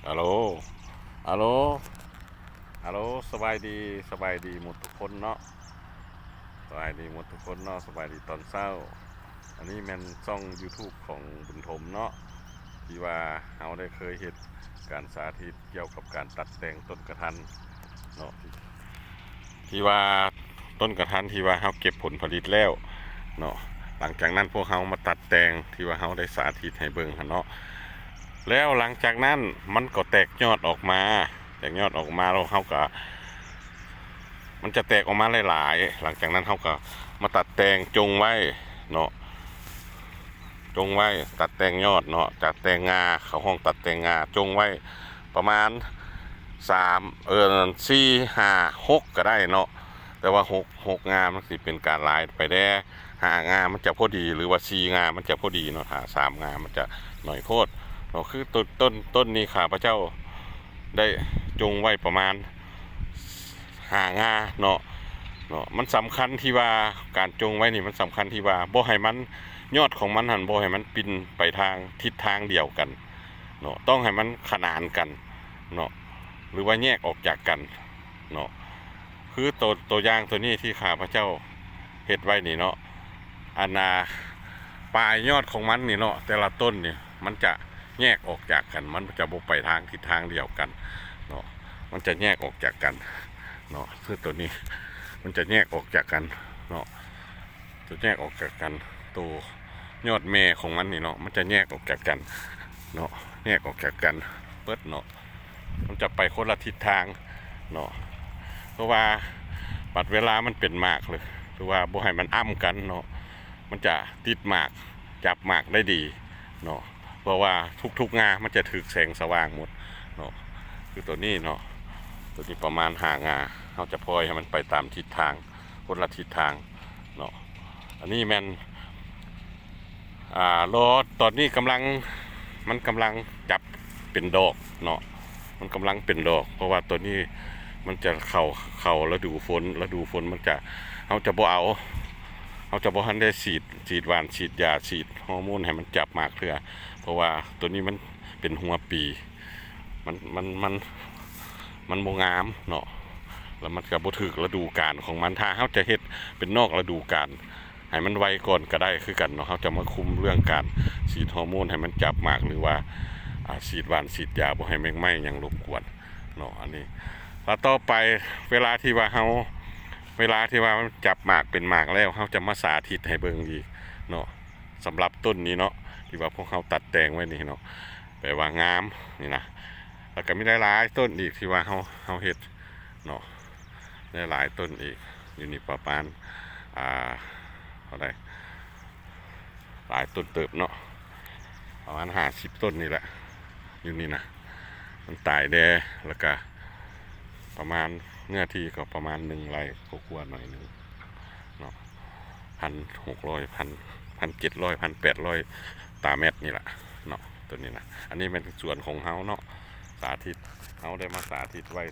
ອາໂລ ອາໂລ ອາໂລ ສະບາຍດີ ສະບາຍດີໝົດທຸກຄົນເນາະ ສະບາຍດີໝົດທຸກຄົນເນາະ ສະບາຍດີຕອນເຊົ້າ. ອັນນີ້ແມ່ນຊ່ອງຢູທູບຂອງບຸນຖົມເນາະ ທີ່ວ່າເຮົາໄດ້ເຄີຍເຮັດການສາທິດກ່ຽວກັບການຕັດແຕ່ງຕົ້ນກະທັນເນາະ ທີ່ວ່າຕົ້ນກະທັນທີ່ວ່າເຮົາເກັບຜົນຜະລິດແລ້ວເນາະ ຫຼັງຈາກນັ້ນພວກເຮົາມາຕັດແຕ່ງທີ່ວ່າເຮົາໄດ້ສາທິດໃຫ້ເບິ່ງຫັ້ນເນາະ ແລ້ວຫຼັງຈາກນັ້ນມັນກໍແຕກຍອດອອກມາ ແຕກຍອດອອກມາແລ້ວເຮົາກໍ ມັນຈະແຕກອອກມາຫຼາຍໆ ຫຼັງຈາກນັ້ນເຮົາກໍມາຕັດແຕ່ງຈົ່ງໄວ້ເນາະ ຈົ່ງໄວ້ ຕັດແຕ່ງຍອດເນາະ ຕັດແຕ່ງງ່າ ເຂົາຮ້ອງຕັດແຕ່ງງ່າ ຈົ່ງໄວ້ປະມານສາມ ເອີ ສີ່ ຫ້າ ຫົກ ກໍໄດ້ເນາະ ແຕ່ວ່າຫົກ ຫົກງ່າມັນຊິເປັນການຫຼາຍໄປແດ່ ຫ້າງ່າມັນຈະພໍດີ ຫຼືວ່າສີ່ງ່າມັນຈະພໍດີເນາະ ຖ້າສາມງ່າມັນຈະໜ້ອຍໂພດເນາະ ຄືຕົ້ນ ຕົ້ນ ຕົ້ນນີ້ຂ້າພະເຈົ້າ ໄດ້ຈົ່ງໄວ້ປະມານຫ້າງ່າເນາະ ເນາະ ມັນສຳຄັນທີ່ວ່າການຈົ່ງໄວ້ນີ້ມັນສຳຄັນທີ່ວ່າບໍ່ໃຫ້ມັນ ຍອດຂອງມັນຫັ້ນບໍ່ໃຫ້ມັນປິ່ນໄປທາງທິດທາງດຽວກັນເນາະ ຕ້ອງໃຫ້ມັນຂະໜານກັນເນາະ ຫຼືວ່າແຍກອອກຈາກກັນເນາະ ຄືໂຕ ໂຕຢ່າງໂຕນີ້ທີ່ຂ້າພະເຈົ້າເຮັດໄວ້ນີ້ເນາະ ອັນນ່າ ປາຍຍອດຂອງມັນນີ້ເນາະ ແຕ່ລະຕົ້ນນີ້ ມັນຈະແຍກອອກຈາກກັນ ມັນຈະບໍ່ໄປທາງທິດທາງດຽວກັນເນາະ ມັນຈະແຍກອອກຈາກກັນເນາະ ຄືໂຕນີ້ ມັນຈະແຍກອອກຈາກກັນເນາະ ໂຕແຍກອອກຈາກກັນ ໂຕຍອດແມ່ຂອງມັນນີ້ເນາະ ມັນຈະແຍກອອກຈາກກັນເນາະ ແຍກອອກຈາກກັນເບິດເນາະ ມັນຈະໄປຄົນລະທິດທາງເນາະ ເພາະວ່າບັດເວລາມັນເປັນໝາກ ຫຼືວ່າບໍ່ໃຫ້ມັນອ້ຳກັນເນາະ ມັນຈະຕິດໝາກ ຈັບໝາກໄດ້ດີເນາະ ເພາະວ່າທຸກໆງ່າມັນຈະຖືກແສງສະຫວ່າງໝົດເນາະ ຄືໂຕນີ້ເນາະ ໂຕນີ້ປະມານຫ້າງ່າ ເຮົາຈະປ່ອຍໃຫ້ມັນໄປຕາມທິດທາງ ຄົນລະທິດທາງເນາະ ອັນນີ້ແມ່ນ ອ່າ ລໍ ຕອນນີ້ກຳລັງ ມັນກຳລັງຈັບເປັນດອກເນາະ ມັນກຳລັງເປັນດອກ ເພາະວ່າໂຕນີ້ມັນຈະເຂົ້າ ເຂົ້າລະດູຝົນ ລະດູຝົນມັນຈະ ເຮົາຈະບໍ່ເອົາ ເຮົາຈະບໍ່ທັນໄດ້ສີດ ສີດຫວ່ານ ສີດຢາ ສີດຮໍໂມນໃຫ້ມັນຈັບໝາກເທື່ອ ເພາະວ່າໂຕນີ້ມັນເປັນຫົວປີ ມັນ ມັນ ມັນ ມັນບໍ່ງາມເນາະ ແລ້ວມັນກໍບໍ່ຖືກລະດູການຂອງມັນ ຖ້າເຮົາຈະເຮັດເປັນນອກລະດູການ ໃຫ້ມັນໄວກ່ອນກໍໄດ້ຄືກັນເນາະ ເຮົາຈະມາຄຸມເລື່ອງການສີດຮໍໂມນໃຫ້ມັນຈັບໝາກ ຫຼືວ່າ ອ່າ ສີດຫວ່ານສີດຢາບໍ່ໃຫ້ແມງໄມ້ຫຍັງລົບກວນເນາະ ອັນນີ້ ແລ້ວຕໍ່ໄປເວລາທີ່ວ່າເຮົາ ເວລາທີ່ວ່າມັນຈັບໝາກເປັນໝາກແລ້ວ ເຮົາຈະມາສາທິດໃຫ້ເບິ່ງອີກເນາະ ສຳລັບຕົ້ນນີ້ເນາະ ທີ່ວ່າພວກເຮົາຕັດແຕ່ງໄວ້ນີ້ເນາະ ແປວ່າງາມນີ້ນະ ແລ້ວກໍມີຫຼາຍໆຕົ້ນອີກທີ່ວ່າເຮົາ ເຮົາເຮັດເນາະ ຫຼາຍໆຕົ້ນອີກ ຢູ່ນີ້ປະມານ ອ່າ ເທົ່າໃດ ຫຼາຍຕົ້ນເຕີບເນາະ ປະມານຫ້າສິບຕົ້ນນີ້ແຫຼະ ຢູ່ນີ້ນະ ມັນຕາຍແດ່ ແລ້ວກະປະມານເນື້ອທີ່ກໍປະມານໜຶ່ງໄຮ່ກວ່າໆໜ້ອຍໜຶ່ງເນາະ ພັນຫົກຮ້ອຍ ພັນ ພັນເຈັດຮ້ອຍ ພັນແປດຮ້ອຍຕາແມັດນີ້ລະເນາະ ໂຕນີ້ນະ ອັນນີ້ແມ່ນສວນຂອງເຮົາເນາະ ສາທິດ ເຮົາໄດ້ມາສາທິດໄວ້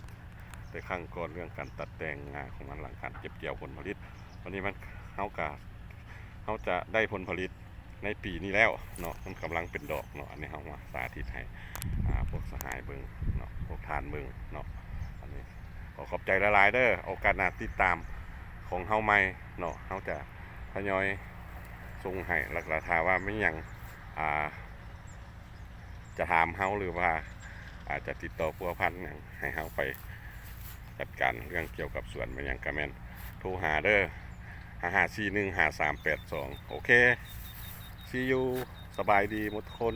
ແຕ່ຄັ້ງກ່ອນເລື່ອງການຕັດແຕ່ງງ່າຂອງມັນ ຫຼັງການເກັບກ່ຽວຜົນຜະລິດ ວັນນີ້ມັນ ເຮົາກະ ເຮົາຈະໄດ້ຜົນຜະລິດໃນປີນີ້ແລ້ວເນາະ ມັນກຳລັງເປັນດອກເນາະ ອັນນີ້ເຮົາມາສາທິດໃຫ້ ອ່າ ພວກສະຫາຍເບິ່ງເນາະ ພວກທ່ານເບິ່ງເນາະ ອັນນີ້ ຂໍຂອບໃຈຫຼາຍໆເດີ ໂອກາດໜ້າຕິດຕາມຂອງເຮົາໃໝ່ເນາະ ເຮົາຈະທະຍອຍສົ່ງໃຫ້ ແລ້ວກໍຖ້າວ່າມີຫຍັງ ອ່າ ຈະຖາມເຮົາ ຫຼືວ່າອາດຈະຕິດຕໍ່ພົວພັນຫຍັງ ໃຫ້ເຮົາໄປຈັດການເລື່ອງກ່ຽວກັບສວນແມ່ນຫຍັງ ກໍແມ່ນໂທຫາເດີ ຫ້າຫ້າສີ່ໜຶ່ງຫ້າສາມແປດສອງ ໂອເຄ see you ສະບາຍດີໝົດທຸກຄົນ.